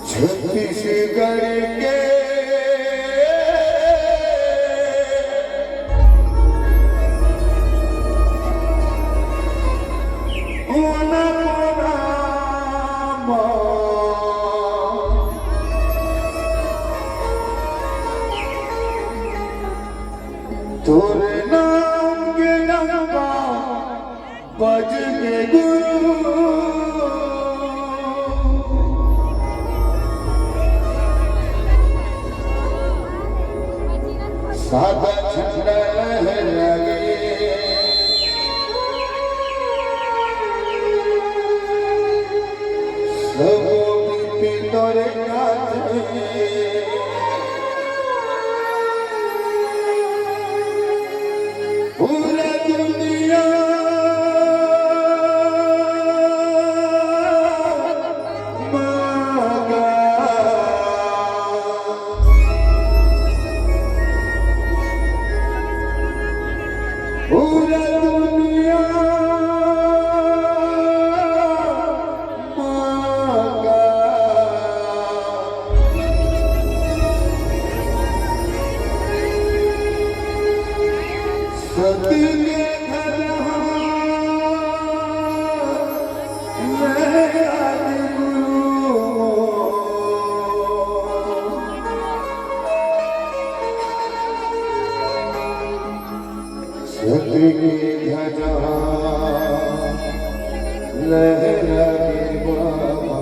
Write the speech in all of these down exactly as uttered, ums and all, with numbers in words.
छत्तीसगढ़ के कोना कोना म तोर नाम के डंका बज गे गुरु। सादा झंडा लहरा गे। सबो बीपी तोरे काज में। पूरा दुनिया मांगा। पूरा दुनिया मांगा। सत्य के धजा लहरा दे गुरु। सत्य के धजा लहरा दे बाबा।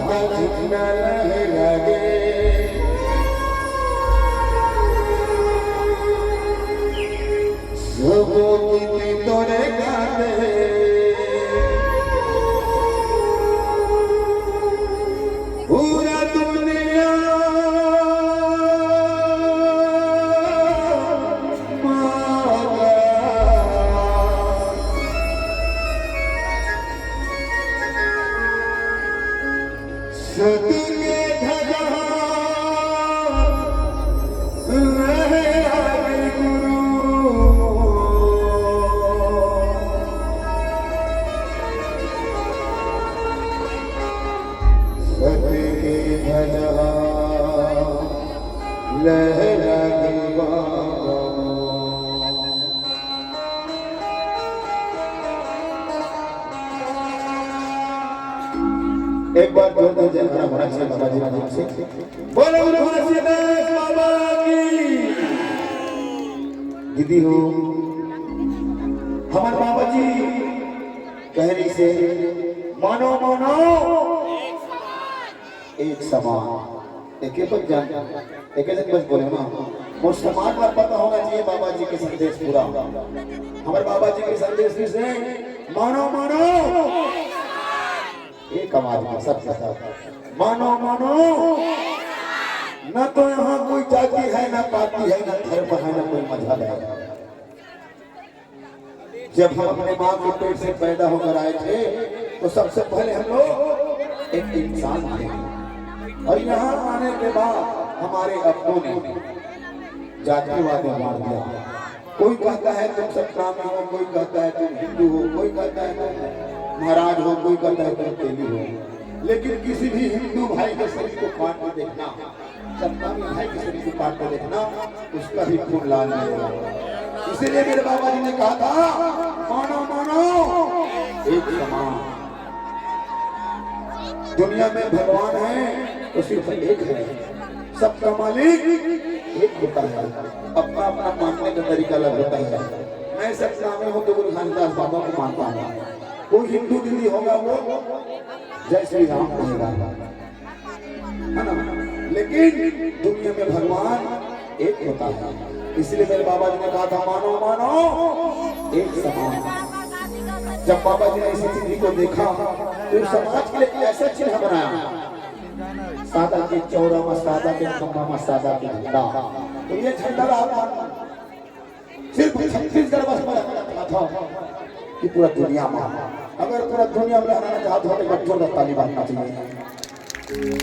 झंडा लहरागे, सबो किती तोरे गाते, पूरा दुनिया मांगा। सत के ध्वजा लहराए गुरु, सत के ध्वजा लहराए बाबा। एक बार जोरदार जयकारा होना चाहिए बाबा जी का नाम से। बोलो गुरु घासीदास बाबा की। दीदी हो, हमारे बाबा जी कह रही से, मानो मानो एक समान। एके पर जान, एके जन बस बोले ना, मोर समाज ला पता होना चाहिए बाबा जी के संदेश पूरा। हमारे बाबा जी के संदेश किसे? मानो मानो एक आवाज में सबके साथ, मानो मानो। न तो यहाँ कोई जाति है, न पाति है, न धर्म है, न कोई मजहब है। जब हम अपने माँ के पेट से पैदा होकर आए थे, तो सबसे पहले हम लोग एक इंसान थे, और यहाँ आने के बाद हमारे अपनों ने जातिवाद मार दिया। कोई कहता है तुम सतनामी हो, कोई कहता है तुम हिंदू हो, कोई कहता है तुम महाराज हो, कोई कहता है तुम तेली हो। लेकिन किसी भी हिंदू भाई के शरीर को काट के देखना, सतनामी भाई के शरीर को काट के देखना, उसका भी खून लाल नहीं होगा। इसीलिए मेरे बाबा जी ने कहा था, मानो मानो एक समान। दुनिया में भगवान है तो सिर्फ एक है, सबका मालिक एक होता है, अपना अपना मानने का तरीका अलग होता है। मैं सतनामी हूँ तो गुरु घासीदास बाबा को मानता हूँ। कोई हिंदू दीदी होगा, वो जय श्री राम कहेगा, है ना? लेकिन दुनिया में भगवान एक होता है, इसलिए मेरे बाबा जी ने कहा था, मानो मानो एक समान। जब बाबा जी ने इसी चीज को देखा, तो समाज के लिए एक ऐसा चिन्ह बनाया, सादा के चौरा में, सादा के खंभा में, सादा के झंडा। तो ये झंडा ला आप सिर्फ छत्तीसगढ़ बस में लहराना चाहत हो कि पूरा दुनिया में? अगर पूरा दुनिया में लहराना चाहत हो तो एक बार जोरदार ताली बजना चाहिए।